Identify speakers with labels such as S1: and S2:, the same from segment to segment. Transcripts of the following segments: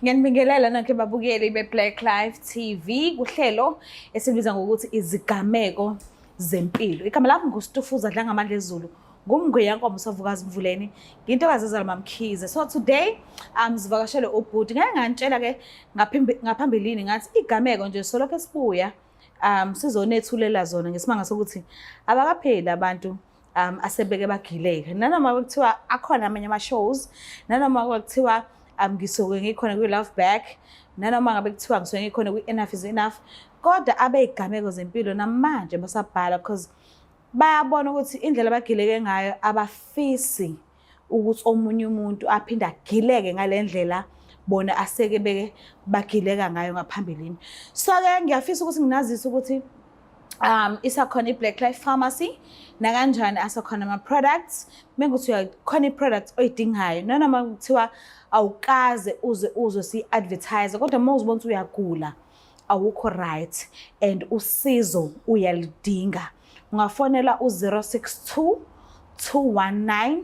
S1: Ngiyanibingelela nonke babukeli be-Black Life TV kuhlelo esibiza ngokuthi izigameko zempilo. Igama lami nguStufuza Dlangamandla Ezulu. Ngumngweyankomo Savukazi Mvuleni, ngintokazi ezalwa Mamkhize. So today sivakashele ubhuti. Ngeke ngantshela ke ngaphambilini ngathi igameko nje solokho esibuya sizonethulela zona ngesimanga sokuthi abakapheli abantu asebeke bagileka. Nanoma kuthiwa akhona amanye ama-shows, nanoma kuthiwa ngisuke ngikhona kwi-Love Back, nanoma ngabe kuthiwa ngisuke ngikhona kwi-Enough is Enough, kodwa abeyigameko zempilo namanje basabhala because bayabona ukuthi indlela abagileke ngayo abafisi ukuthi omunye umuntu aphinde agileke ngale ndlela bona aseke beke bagileka ngayo ngaphambilini. So-ke ngiyafisa ukuthi nginazise ukuthi isakhona i-Black Life Pharmacy, nakanjani asakhona ama-products. Mengukuthi uyakhona i-product oyidingayo, nanoma kuthiwa awukaze uze uzwe siyi-advertise, kodwa uma uzibona ukuthi uyagula, awukho right and usizo uyalidinga, ungafonela u-062 219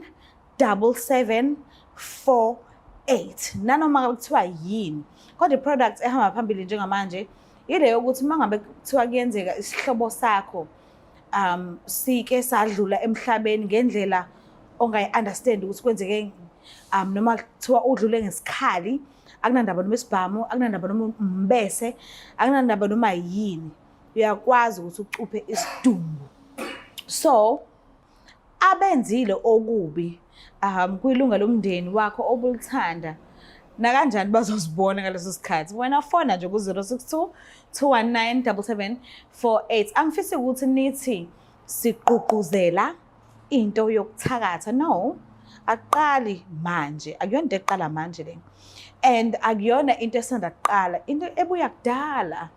S1: 7748 nanoma kuthiwa yini. Kodwa i-product ehamba phambili njengamanje ile yokuthi uma ngabe kuthiwa kuyenzeka isihlobo sakho sike sadlula emhlabeni ngendlela ongayi-understand ukuthi kwenzeke, noma kuthiwa udlule ngesikhali, akunandaba noma isibhamu, akunandaba noma umbese, akunandaba noma yini, uyakwazi ukuthi ucuphe isidumbu. So abenzile okubi kwilunga lomndeni wakho obulithanda, nakanjani bazozibona ngaleso sikhathi. Wena fona nje ku-062 219 7748. Angifisi ukuthi nithi sigqugquzela into yokuthakatha. No, akuqali manje, akuyona into eqala manje le, and akuyona into esanda kuqala, into ebuya kudala.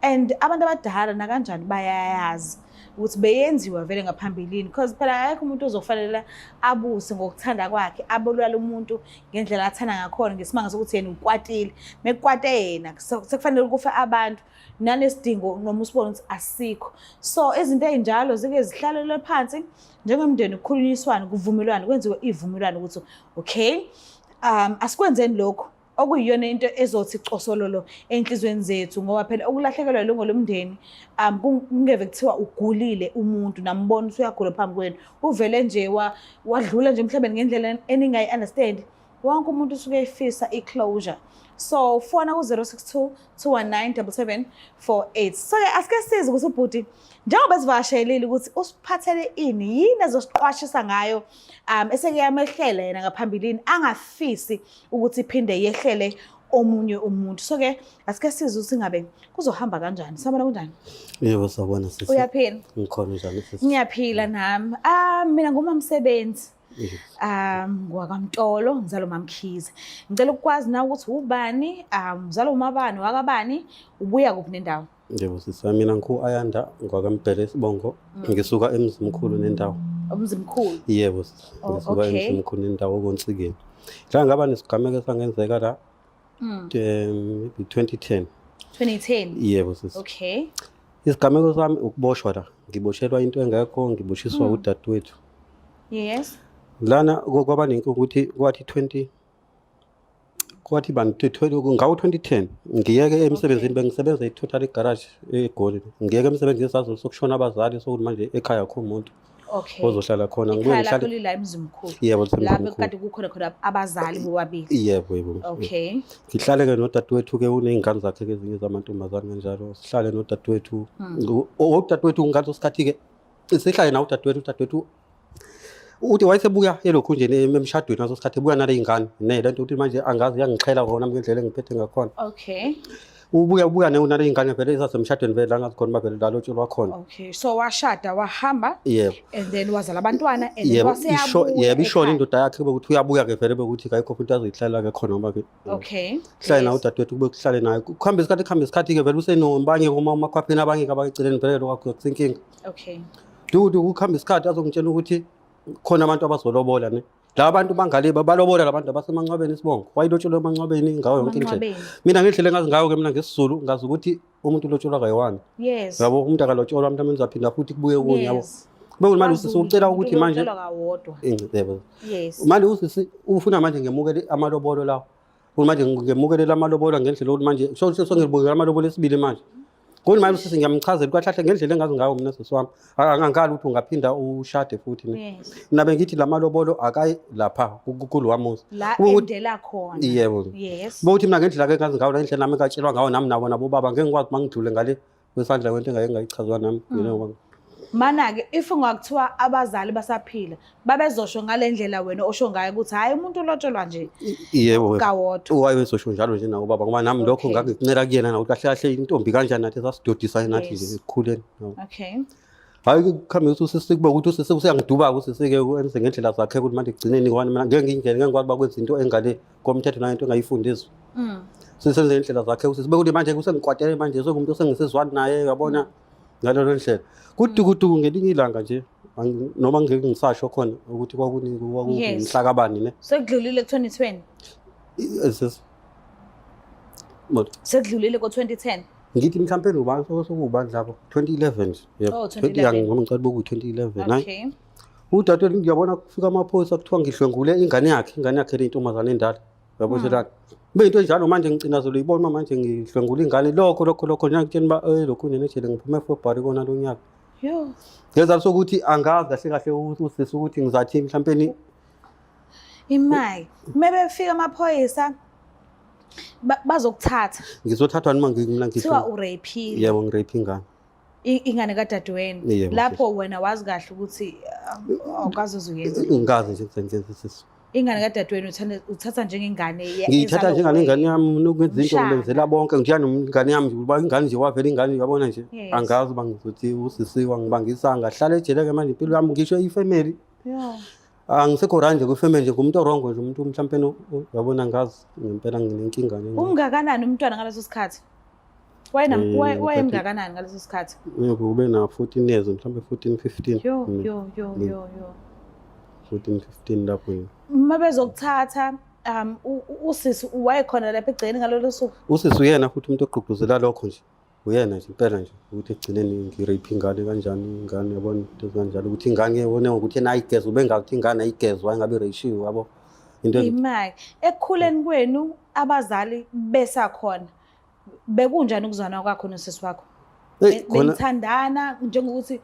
S1: And abantu abadala nakanjani bayayazi ukuthi beyenziwa vele ngaphambilini, because phela akekho umuntu ozofanele abuse ngokuthanda kwakhe, abulala umuntu ngendlela athanda ngakhona ngesimanga sokuthi yena ukwatile. Mekukwate yena, sekufanele kufe abantu nanesidingo noma usibone ukuthi asikho. So izinto ey'njalo zike zihlalelwe phansi njengomndeni, kukhulunyiswane, kuvumelwane, kwenziwe ivumelwano ukuthi okay, asikwenzeni lokhu okuyiyona into ezothi cosololo enhlizweni zethu, ngoba phela ukulahlekelwa ilungu lomndeni kungeve kuthiwa ugulile umuntu, nambona ukuthi uyagula phambi kwenu, uvele nje wadlula nje emhlabeni ngendlela eningayi-understand. Wonke umuntu usuke efisa i-closure. So fona ku-062 219 7748. So-ke asike size ukuthi ubhuti njengoba esivakashelile ukuthi usiphathele ini, yini ezosiqwashisa ngayo eseke yamehlela yena ngaphambilini angafisi ukuthi iphinde yehlele omunye umuntu. So-ke asike size ukuthi ngabe kuzohamba kanjani. Sabona kunjani?
S2: Yebo, sawubona sisi.
S1: Uyaphila?
S2: Ngikhona, njani sisi?
S1: Ngiyaphila nami. Mina ngumamsebenzi. NgwakaMtolo, ngizalwa uMamkhize. Ngicela ukwazi na ukuthi ubani, uzalwa umabani, wakabani, ubuya kuphi nendawo?
S2: Yebo sisi, mina ngu-Ayanda ngwakaMbhele isibongo. Ngisuka eMzimkhulu nendawo.
S1: Umzimkhulu.
S2: Yebo sisi.
S1: Oh,
S2: Ngisuka eMzimkhulu nendawo koNtsikeni. La ngaba nesigameko esangenzeka la maybe 2010.
S1: 2010.
S2: Yebo sisi. Isigameko sami ukuboshwa la. Ngiboshelwa into engekho, ngiboshiswa udadewethu. Lana kwaba nenkinga ukuthi kwathi 20 kwathi bani ngawo 2010 ngiyeke emsebenzini, bengisebenza e-Total Garage eGoli. Ngiyeke emsebenzini sazo sokushona abazali, sokuthi manje ekhaya akho umuntu ozohlala khona. Ngibuye
S1: Ikhaya lakho
S2: ngihlale
S1: lila eMzimkhulu.
S2: Yebo,
S1: Lapho
S2: lisemzimkhulu.
S1: kade kukhona khona abazali bobabili.
S2: Yebo. Ngihlale-ke nodadewethu-ke, uney'ngane zakhe-ke ezinye zamantombazane kanjalo. Sihlale nodadewethu. Udadewethu ngaleso sikhathi-ke sihlale nawe udadewethu, udadewethu uthi wayesebuya elokhu nje emshadweni ngaso sikhathi, ebuya nale y'ngane ne lento ukuthi manje angazi iyangixhela kona ngendlela engiphethe ngakhona. Ubuya ubuya nale y'ngane vele ezasemshadweni vele la ngazi khona uba vele lalotshelwa khona.
S1: Okay. So washada wahamba
S2: Yebo.
S1: and then wazala abantwana and then
S2: Yebo,
S1: waseyabuya
S2: yebo, ishona
S1: ekhaya.
S2: indoda yakhe kube ukuthi uyabuya-ke vele bekuthi kayikho futhi azoyihlalela-ke khona ngoba-ke Kuhlale naye udadewethu, kube kuhlale naye. Kuhambe isikhathi, kuhambe isikhathi-ke vele usenobanye umakhwapheni abanye abakeceleni vele lokho akusinkinga. Dudu kuhambe isikhathi azongitshela ukuthi khona abantu abazolobola ne. Laba bantu bangale balobola labantu abasemancwabeni isibongo. Wayelotshelwe emancwabeni ngawo yonke indlela.
S1: Emancwabeni.
S2: Mina ngendlela engazi ngayo ke mina ngesiZulu, ngazi ukuthi umuntu ulotsholwa kayi-one. Yabo, umuntu akalotsholwa, mhlawumbe uzaphinda futhi kubuye kunye, yabo. Bekuthi manje usisi ucela ukuthi manje
S1: Ulotsholwa kawodwa.
S2: Yebo.
S1: Yes.
S2: Manje usisi ufuna manje ngemukele amalobolo lawo. Futhi manje ngemukelela amalobola ngendlela yokuthi manje sengibukela amalobola esibili manje. Kodwa manje usisi ngiyamchazela kahle kahle ngendlela engazi ngayo mina sisi wami. Angangikali ukuthi ungaphinda ushade futhi ne. Mina bengithi la malobolo akayi lapha kulowa muzi.
S1: La endela khona.
S2: Yebo.
S1: Yes.
S2: Ukuthi mina ngendlela ke engazi ngayo la indlela nami engatshelwa ngayo nami nabo nabobaba ngeke ngikwazi uma ngidlule ngale kwesandla kwento engake ngayichazwa nami mina ngoba
S1: Mana-ke if ungakuthiwa abazali basaphila babezosho ngale ndlela wena osho ngayo ukuthi hhayi umuntu ulotsholwa nje
S2: yebo
S1: kawodwa.
S2: Wayezosho njalo nje nawo baba ngoba nami lokho ngangikuncela kuyena nawo kahle kahle intombi kanjani nathi sasidodisa nathi nje ekukhuleni.
S1: Okay.
S2: Hayi kuhambe ukuthi usisi kube ukuthi usisi useyangiduba usisi ke enze ngendlela zakhe ukuthi manje ekugcineni kwani mina ngeke ngingene ngeke ngikwazi bakwenza into engale komthetho nayo into engayifundiswa. Sisenze indlela zakhe usisi bekuthi manje usengikwatele manje sekumuntu osengisizwani naye uyabona ngalolo ndlela. Kudukuduku ngelinye ilanga nje noma ngeke ngisasho khona ukuthi kwakuningi kwakumhlakabani ne.
S1: Sekudlulile ku-2020.
S2: Sis.
S1: Sekudlulile ko-2010.
S2: Ngithi mhlawumbe ubani sokuwubani lapho 2011 nje.
S1: Yebo. Oh, 2011.
S2: Ngoba ngicela boku 2011 hayi.
S1: Okay.
S2: Udadewethu ngiyabona kufika amaphoyisa kuthiwa ngidlwengule ingane yakhe, ingane yakhe le intombazane endala. Uyabona mm. lana. Kube into enjalo manje ngicinazelwe ibona manje ngidlwengula ingane lokho lokho lokho ngiyakutshela uba eh lokhu nenejele ngiphume eFebruary kona lo nyaka.
S1: Yo.
S2: Ngezathu sokuthi angazi kahle kahle usisi ukuthi ngizathi mhlawumbe
S1: Imali. Mebefika amaphoyisa bazokuthatha.
S2: Ngizothathwa noma mina
S1: ngidlula. Kuthiwa urapile.
S2: Yebo ngirape ingane.
S1: Ingane kadadewenu. Lapho wena wazi kahle ukuthi awukaze uzuyenze.
S2: Ngikaze nje kuzenze sisi.
S1: Ingane kadadewenu uthatha njengengane
S2: Ngiyithatha njengane ingane yami nokwenza into ngibenzela bonke ngiya nomngane yami nje uba ingane nje wavela ingane uyabona nje angazi uba ngizothi usisi wangibangisa ngahlala ejele ke manje impilo yami ngisho ifamily.
S1: Yeah.
S2: Angisekho right nje kwifamily nje ngumuntu orongo nje umuntu mhlawumbe uyabona ngazi ngempela nginenkinga nje.
S1: Umngakanani umntwana ngaleso sikhathi? Wayemngakanani ngaleso sikhathi?
S2: Yebo ube na 14 years mhlawumbe 14 15.
S1: Yo yo yo yo yo.
S2: 14 15 lapho nje.
S1: Uma bezokuthatha usisi wayekhona lapha egcekeni ngalolo suku.
S2: Usisi uyena futhi umuntu ogqugquzela lokho nje. Uyena nje impela nje ukuthi ekugcineni ngirape ingane kanjani ingane yabona into ezikanjalo ukuthi ingane yebone ukuthi yena ayigezwa ubengazi ukuthi ingane ayigezwa ingabe ireyishiwe yabo
S1: into Imali ekukhuleni kwenu abazali besakhona bekunjani ukuzwana kwakho nosisi wakho? Benithandana njengokuthi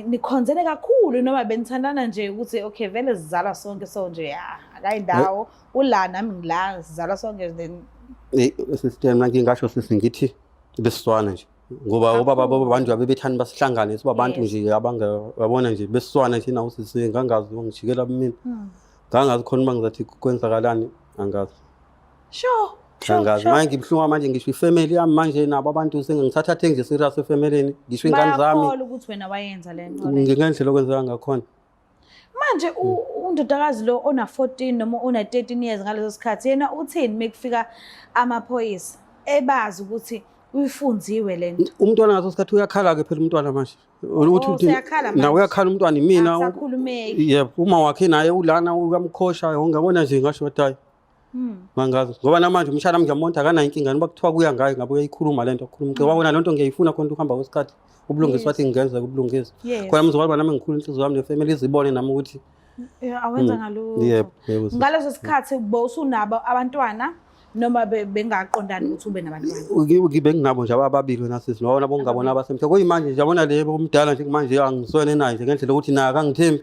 S1: nikhonzene kakhulu noma benithandana nje ukuthi okay vele sizalwa sonke so nje ya akayindawo ula nami ngila sizalwa sonke then
S2: Sister mina ngingasho sisi ngithi besizwana nje ngoba obaba babantu abebethanda basihlangane sibabantu nje abangabona nje besizwana nje nawo sisi ngangazi ngijikela kumina ngangazi khona uma ngizathi kwenzakalani angazi.
S1: Sure.
S2: Angazi manje ngibuhlungu manje ngisho ifamily yami manje nabo abantu sengingithatha the nje serious efamilini ngisho ingane zami.
S1: Bayakholwa ukuthi wena wayenza le nto.
S2: Ngendlela okwenzeka ngakhona.
S1: Manje undodakazi lo ona 14 noma ona 13 years ngaleso sikhathi yena uthini mekufika amaphoyisa ebazi ukuthi uyifunziwe lento?
S2: Umntwana ngaso sikhathi uyakhala ke phela umntwana manje.
S1: Ukuthi useyakhala
S2: manje. Nawe uyakhala umntwana imina.
S1: Akusakhulumeki.
S2: Yebo, uma wakhe naye ulana uyamkhosha ungabona nje ngasho ukuthi hayi. Mangazi ngoba namanje umshana ngiyambona akanayo inkinga noba kuthiwa kuya ngayo ngabe uyayikhuluma lento akhuluma ngicabanga wona lento ngiyayifuna khona ukuhamba kwesikhathi ubulungiswa wathi ngingenzeka ubulungiswa khona mzukwana nami ngikhulu inhliziyo yami nefamily izibone nami ukuthi
S1: awenza ngalutho.
S2: Yebo, yebo.
S1: Ngaleso sikhathi bowusunabo abantwana noma bengaqondani ukuthi ube nabantwana?
S2: Ngibe nginabo nje ababili wena sisi nobona bongabona abasemthe kuyimanje nje yabona le omdala nje kumanje angiswene naye nje ngendlela ukuthi naye akangithembi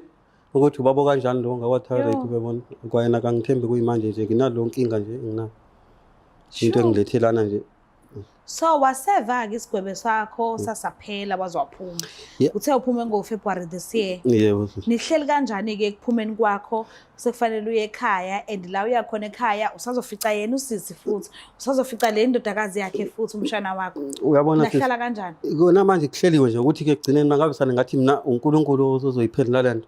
S2: ukuthi ubaba kanjani lo ngakwa-thyroid ubebona kwayena akangithembi kuyimanje nje nginalo nkinga nje nginayo into engilethelana nje.
S1: So waseva-ke isigwebo sakho sasaphela waze waphuma. Uthe uphume ngo-February this year.
S2: Yebo.
S1: Nihleli kanjani-ke ekuphumeni kwakho sekufanele uye ekhaya and la uya khona ekhaya usazofica yena usisi futhi usazofica le ndodakazi yakhe futhi umshana wakho.
S2: Uyabona
S1: nahlala kanjani?
S2: Kona manje kuhleliwe nje ukuthi ke ekugcineni mangabe sane ngathi mina uNkulunkulu ozoyiphendula lento.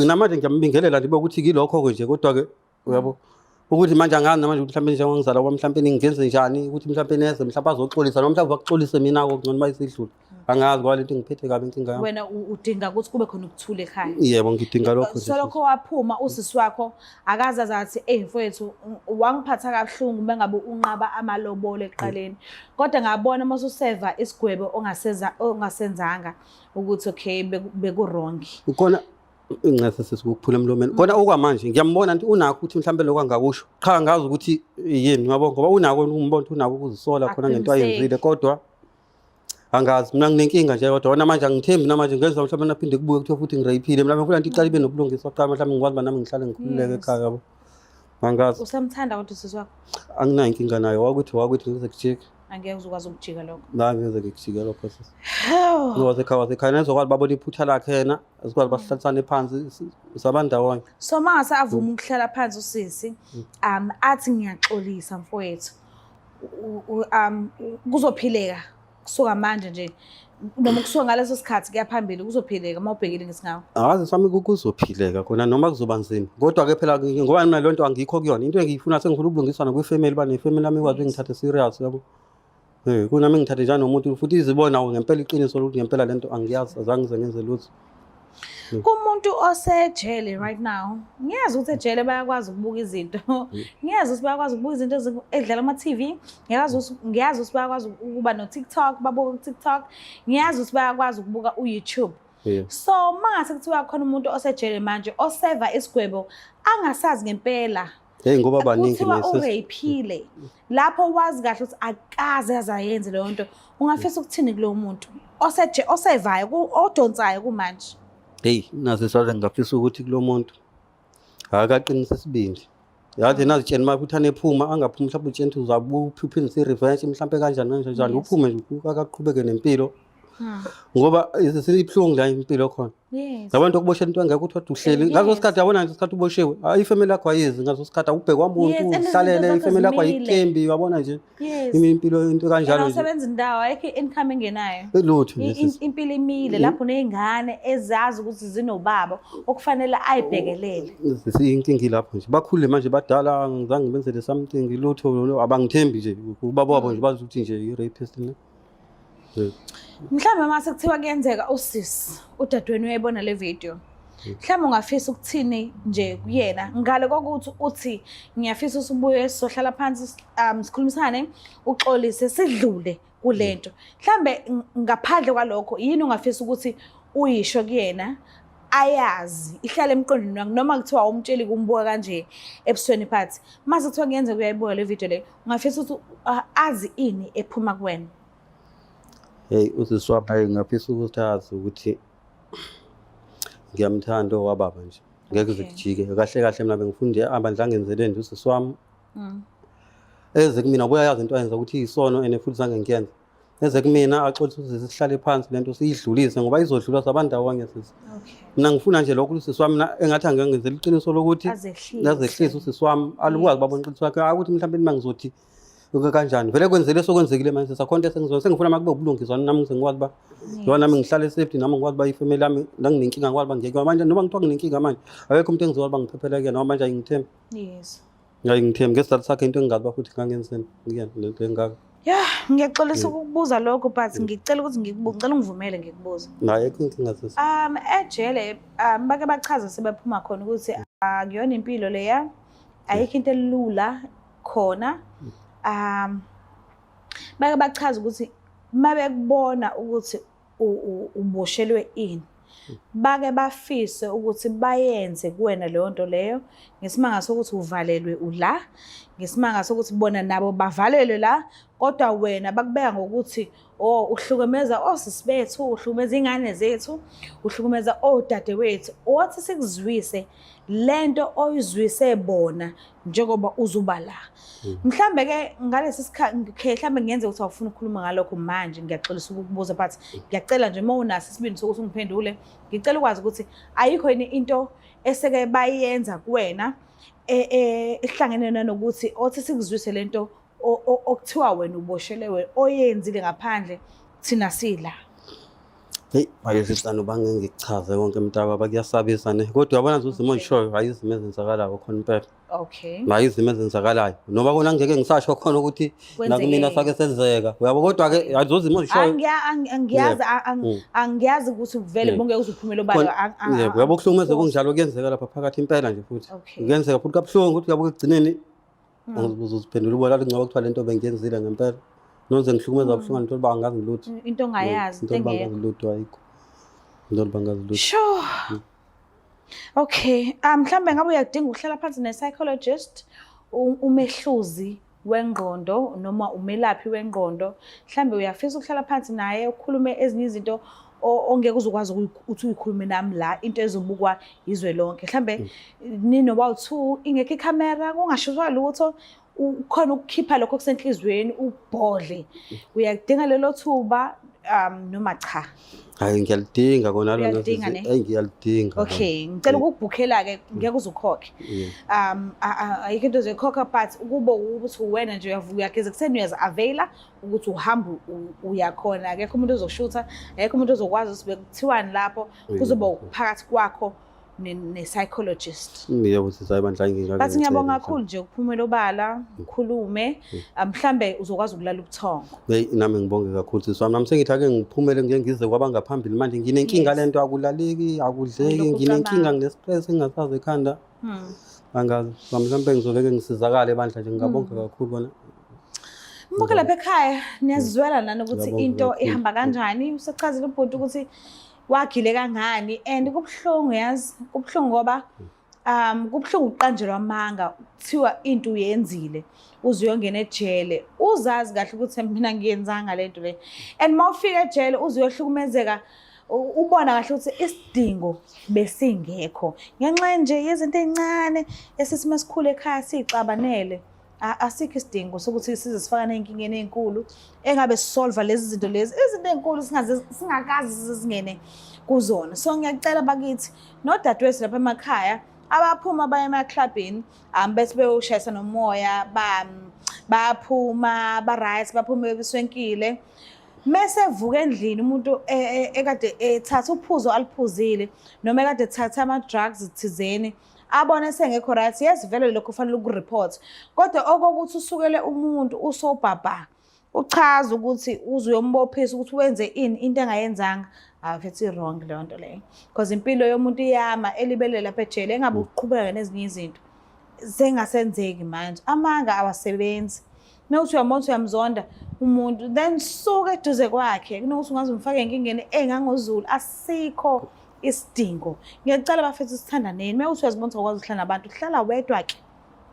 S2: Namanje ngiyambingelela nje ukuthi kilokho-ke nje kodwa-ke uyabo ukuthi manje angazi namanje ukuthi mhlawumbe njengoba ngizala kwami mhlawumbe ngingenze njani ukuthi mhlawumbe neze mhlawumbe azoxolisa noma mhlawumbe bakuxolise mina-ko ngcono uma isidlula angazi ngoba lento ingiphethe kabi inkinga yami.
S1: Wena udinga ukuthi kube khona ukuthula ekhaya.
S2: Yebo ngidinga lokho.
S1: Solokho waphuma usisi wakho akaze azathi eyi mfowethu wangiphatha kabuhlungu uma ngabe unqaba amalobolo ekuqaleni kodwa ngabona uma ususeva isigwebo ongasenzanga ukuthi okay beku-wrong.
S2: Khona Incese sesikuphula emlomeni. Kona okwamanje ngiyambona nti unakho ukuthi mhlawumbe lokho angakusho. Qha ngazi ukuthi yini yabo ngoba unako umbona ukuthi unako ukuzisola khona ngento ayenzile kodwa angazi mina nginenkinga nje kodwa wona manje angithembi namanje ngenza mhlawumbe naphinde kubuye kuthiwa futhi ngirayiphile mhlawumbe ngifuna nti iqale ibe nobulungiswa kuqala mhlawumbe ngikwazi uba nami ngihlale ngikhululeke ekhaya yabo. Angazi.
S1: Usamthanda kodwa usisi wakho?
S2: Anginayo inkinga nayo wakuthi wakuthi ngize kujike.
S1: Angeke uzukwazi ukujika lokho.
S2: La ngeze ngikujike lokho sisi. Wasekhaya wasekhaya nezokwazi babona iphutha lakhe yena sikwazi basihlalisane phansi sabandawonye.
S1: So mangase avuma ukuhlala phansi usisi athi ngiyaxolisa mfowethu kuzophileka kusuka manje nje noma kusuka ngaleso sikhathi kuya phambili kuzophileka uma ubhekile ngesingawo.
S2: Akazi sami kuzophileka khona noma kuzoba nzima kodwa ke phela ngoba mina lento angikho kuyona into engiyifuna sengifuna ubulungiswa nakwifamily ba nefamily yami ikwazi ngithathe serious yabo. Eh kunami ngithathe njani nomuntu futhi izibona ngempela iqiniso lokuthi ngempela lento angiyazi azange ngize ngenze lutho.
S1: Kumuntu osejele right now, ngiyazi ukuthi ejele bayakwazi ukubuka izinto. Ngiyazi ukuthi bayakwazi ukubuka izinto edlala ama-TV. Ngiyazi ukuthi ngiyazi ukuthi bayakwazi ukuba no-TikTok, babuke ku-TikTok. Ngiyazi ukuthi bayakwazi ukubuka u-YouTube. So mangase kuthiwa khona umuntu osejele manje oseva isigwebo angasazi ngempela
S2: Hey ngoba baningi
S1: kuthiwa uraphile lapho wazi kahle ukuthi akaze azayenze leyo nto ungafisa ukuthini kulowo muntu oseje osevayo odonsayo kumanje?
S2: Hey naze saze ngingafisa ukuthi kulo muntu akaqinise isibindi yathi nazitsheni uma ukuthi anephuma angaphumi mhlawumbe utsheni ukuthi uzabe uphindise i-revenge mhlawumbe kanjani kanjani njani uphume nje akaqhubeke nempilo ngoba ibuhlungu la impilo khona. Yabona into okuboshela into engekho uthi uhleli ngaso sikhathi yabona nje isikhathi uboshiwe hayi ifamily yakho ayizi ngaso sikhathi awubhekwa muntu uhlalele ifamily yakho ayikuthembi uyabona nje impilo into kanjalo
S1: nje usebenza indawo ayikho income engenayo
S2: lutho nje
S1: impilo imile lapho nezingane ezazi ukuthi zinobaba okufanele ayibhekelele.
S2: Inkinga ilapho nje bakhulile manje badala angizange ngibenzele something lutho abangithembi nje ubaba wabo nje bazi ukuthi nje i-rapist ne.
S1: Mhlawumbe uma sekuthiwa kuyenzeka usisi udadewenu uyayibona le video. Mhlawumbe ungafisa ukuthini nje kuyena ngale kokuthi uthi ngiyafisa usubuye sizohlala phansi sikhulumisane uxolise sidlule kulento. Mhlawumbe ngaphandle kwalokho yini ungafisa ukuthi uyisho kuyena ayazi ihlale emqondweni wakhe noma kuthiwa umtsheli kumbuka kanje ebusweni phathi mase kuthiwa kuyenzeka uyayibuka le video le ungafisa ukuthi azi ini ephuma kuwena?
S2: Hey usisi wami hayi ngingafisa ukuthi azi ukuthi ngiyamthanda owababa nje ngeke kuze kujike kahle kahle mina bengifunde abandla angenzeleni nje usisi wami eze kumina uyayazi into ayenza ukuthi iyisono and futhi zange ngiyenze eze kumina axolise ukuthi sihlale phansi lento siyidlulise ngoba izodlula sabandawonye sisi. Mina ngifuna nje lokho usisi wami engathi angengenzela iqiniso lokuthi azehlise usisi wami alukwazi babona iqiniso lakhe akuthi mhlawumbe mina ngizothi kanjani vele kwenzele sokwenzekile manje sakhona into esengizona sengifuna uma kube ubulungiswa nami ngikwazi uba njengoba nami ngihlale safety nami ngikwazi uba ifamily yami la nginenkinga ngikwazi uba ngiyeke manje noma ngithiwa nginenkinga manje akekho umuntu engizokwazi uba ngiphephele kuyena ngoba manje ayingithembi.
S1: Yes.
S2: Ngiyayingithembi ngesizathu sakhe into engingazi uba futhi ngangenzeni kuyena lento engaka.
S1: Ya, ngiyaxolisa ukukubuza lokho but ngicela ukuthi ngikubuze, ngicela ungivumele ngikubuze.
S2: Naye ayikho inkinga sisi.
S1: Ejele bake bachaza sebephuma khona ukuthi akuyona impilo leya. Ayikho into elula khona. Bake bachaza ukuthi mabekubona ukuthi uboshelwe ini bake bafise ukuthi bayenze kuwena leyo nto leyo ngesimanga sokuthi uvalelwe ula ngesimanga sokuthi bona nabo bavalelwe la kodwa wena bakubeka ngokuthi oh uhlukumeza osisi bethu uhlukumeza ingane zethu uhlukumeza odadewethu wathi sikuzwise lento oyizwise bona njengoba uzuba la mhlambe ke ngalesi sikhathi okay mhlambe ngenze ukuthi awufuni ukukhuluma ngalokho manje ngiyaxolisa ukukubuza but ngiyacela nje uma unaso isibindi sokuthi ungiphendule ngicela ukwazi ukuthi ayikho yini into eseke bayenza kuwena ehlangene nanokuthi othi sikuzwise lento okuthiwa wena uboshelewe oyenzile ngaphandle thina sila.
S2: Hey, manje sisana uba ngikuchaze konke mntakababa kuyasabisa ne. Kodwa uyabona nje izimo engishoyo hayi izimo ezenzakalayo khona impela.
S1: Okay.
S2: Hayi izimo ezenzakalayo. Noma kona ngeke ngisasho khona ukuthi nakumina sake senzeka. Uyabo kodwa ke hayi lezo zimo engishoyo.
S1: Angiyazi angiyazi ukuthi vele bongeke uzuphumela obala.
S2: Yebo, uyabo kuhlukumeza kunjalo kuyenzeka lapha phakathi impela nje futhi. Kuyenzeka futhi kabuhlungu ukuthi uyabo ekugcineni uzoziphendula ubona lingcobo kuthiwa lento bengiyenzile ngempela. Noze ngihlukumeza kabuhlungu ngithola uba angazi lutho.
S1: Into ongayazi,
S2: into
S1: engekho.
S2: Into bangazi lutho ayikho. Into bangazi lutho.
S1: Sure. Okay, mhlambe ngabe uyadinga ukuhlala phansi ne-psychologist, umehluzi wengqondo noma umelaphi wengqondo. Mhlambe uyafisa ukuhlala phansi naye ukhulume ezinye izinto ongeke uzokwazi ukuthi uyikhulume nami la, into ezobukwa izwe lonke. Mhlambe ninoba u-two, ingekho ikhamera, kungashiswa lutho, ukhona ukukhipha lokho okusenhliziyweni ubhodle. Uyadinga lelo thuba noma cha?
S2: Hayi, ngiyalidinga kona lona.
S1: Uyalidinga, ne?
S2: Hayi, ngiyalidinga.
S1: Okay, ngicela ukukubhukhela-ke, ngeke uze ukhokhe. Ayikho into ozoyikhokha, but ukuba ukuthi wena nje uyavuka uyageza ekuseni uyazi-availa ukuthi uhamba uyakhona, akekho umuntu ozokushutha, akekho umuntu ozokwazi ukuthi bekuthiwani lapho, kuzoba phakathi kwakho ne-psychologist.
S2: Yebo sisi, hayi bandla, ngingake
S1: But ngiyabonga
S2: ngicele.
S1: kakhulu nje ukuphumela obala, ukhulume, mhlambe uzokwazi ukulala ubuthongo.
S2: Hey, nami ngibonge kakhulu sisi wami. Nami sengithi ake ngiphumele ngike ngize kwabangaphambili manje nginenkinga. Lento akulaleki, akudleki.
S1: Ulokhu
S2: Nginenkinga,
S1: ucabanga.
S2: ngine-stress engingasazi ekhanda. Angazi mhlawumbe ngizoveke ngisizakale bandla nje, ngingabonga kakhulu bona.
S1: Mbuke lapha ekhaya niyazizwela nani ukuthi
S2: Ngiyabonga
S1: into
S2: kakhulu.
S1: ihamba kanjani. Usechazile ubhuti ukuthi wagile kangani and kubuhlungu, yazi, kubuhlungu ngoba kubuhlungu ukuqanjelwa amanga, kuthiwa into uyenzile uze uyongena ejele uzazi kahle ukuthi mina ngiyenzanga lento le, and uma ufika ejele uze uyohlukumezeka, ubona kahle ukuthi isidingo besingekho ngenxa nje yezinto ey'ncane esithi masikhule ekhaya siyixabanele. Asikho isidingo sokuthi size sifakane ey'nkingeni ey'nkulu engabe sisolva lezi zinto lezi, izinto ey'nkulu singaze singakazi size singene kuzona. So ngiyacela bakithi nodadewethu lapha emakhaya abaphuma baye emaklabhini, bethi beyoshayisa nomoya, bayaphuma ba-right, baphume beswenkile, mese evuka endlini umuntu ekade ethatha uphuzo aluphuzile noma ekade ethatha ama-drugs thizeni, abone sengekho right. Yes, vele lokho kufanele ukureport, kodwa okokuthi usukele umuntu usobhabha uchaza ukuthi uze uyombophisa ukuthi wenze ini, into engayenzanga, awufethi i-wrong leyo nto leyo, because impilo yomuntu iyama elibele lapha ejele engabe uqhubeka nezinye izinto sengasenzeki manje. Amanga awasebenzi. Uma uthi uyambona ukuthi uyamzonda umuntu, then suka eduze kwakhe kunokuthi ungaze umfake enkingeni engangozulu, asikho isidingo. Ngiyacela bafethu sithandaneni. Uma uthi uyazibona ukuthi awukwazi ukuhlala nabantu, hlala wedwa ke,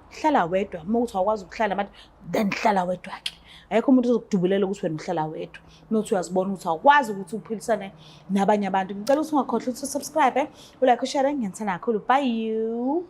S1: hlala wedwa. Uma uthi awukwazi ukuhlala nabantu, then hlala wedwa ke. Ayikho umuntu ozokudubulela ukuthi wena uhlala wedwa uma uthi uyazibona ukuthi awukwazi ukuthi uphilisane nabanye abantu. Ngicela ukuthi ungakhohlwa ukuthi usubscribe, ulike, ushare. Ngiyanithanda kakhulu, bye you.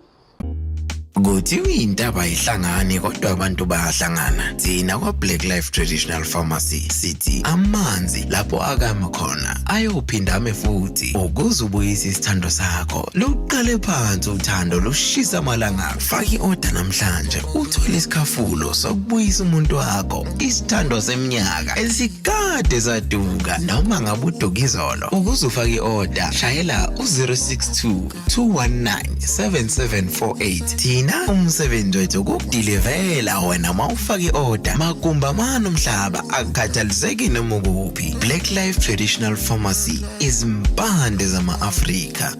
S3: Kuthiwa intaba ihlangane kodwa abantu bayahlangana. Thina kwa-Black Life Traditional Pharmacy sithi amanzi lapho akama khona ayophinda ame futhi. Ukuze ubuyise isithando sakho, luqale phansi uthando lushisa amalanga. Faka i-order namhlanje uthole isikhafulo sokubuyisa umuntu wakho, isithando seminyaka esikade saduka noma ngabe uduka izolo. Ukuze ufake i-order, shayela u-062 219 7748. Thina umsebenzi wethu ukukudilivela wena uma ufake i-order magumba mani umhlaba, akukhathaliseki noma ukuphi. Black Life Traditional Pharmacy, izimpande zama-Afrika.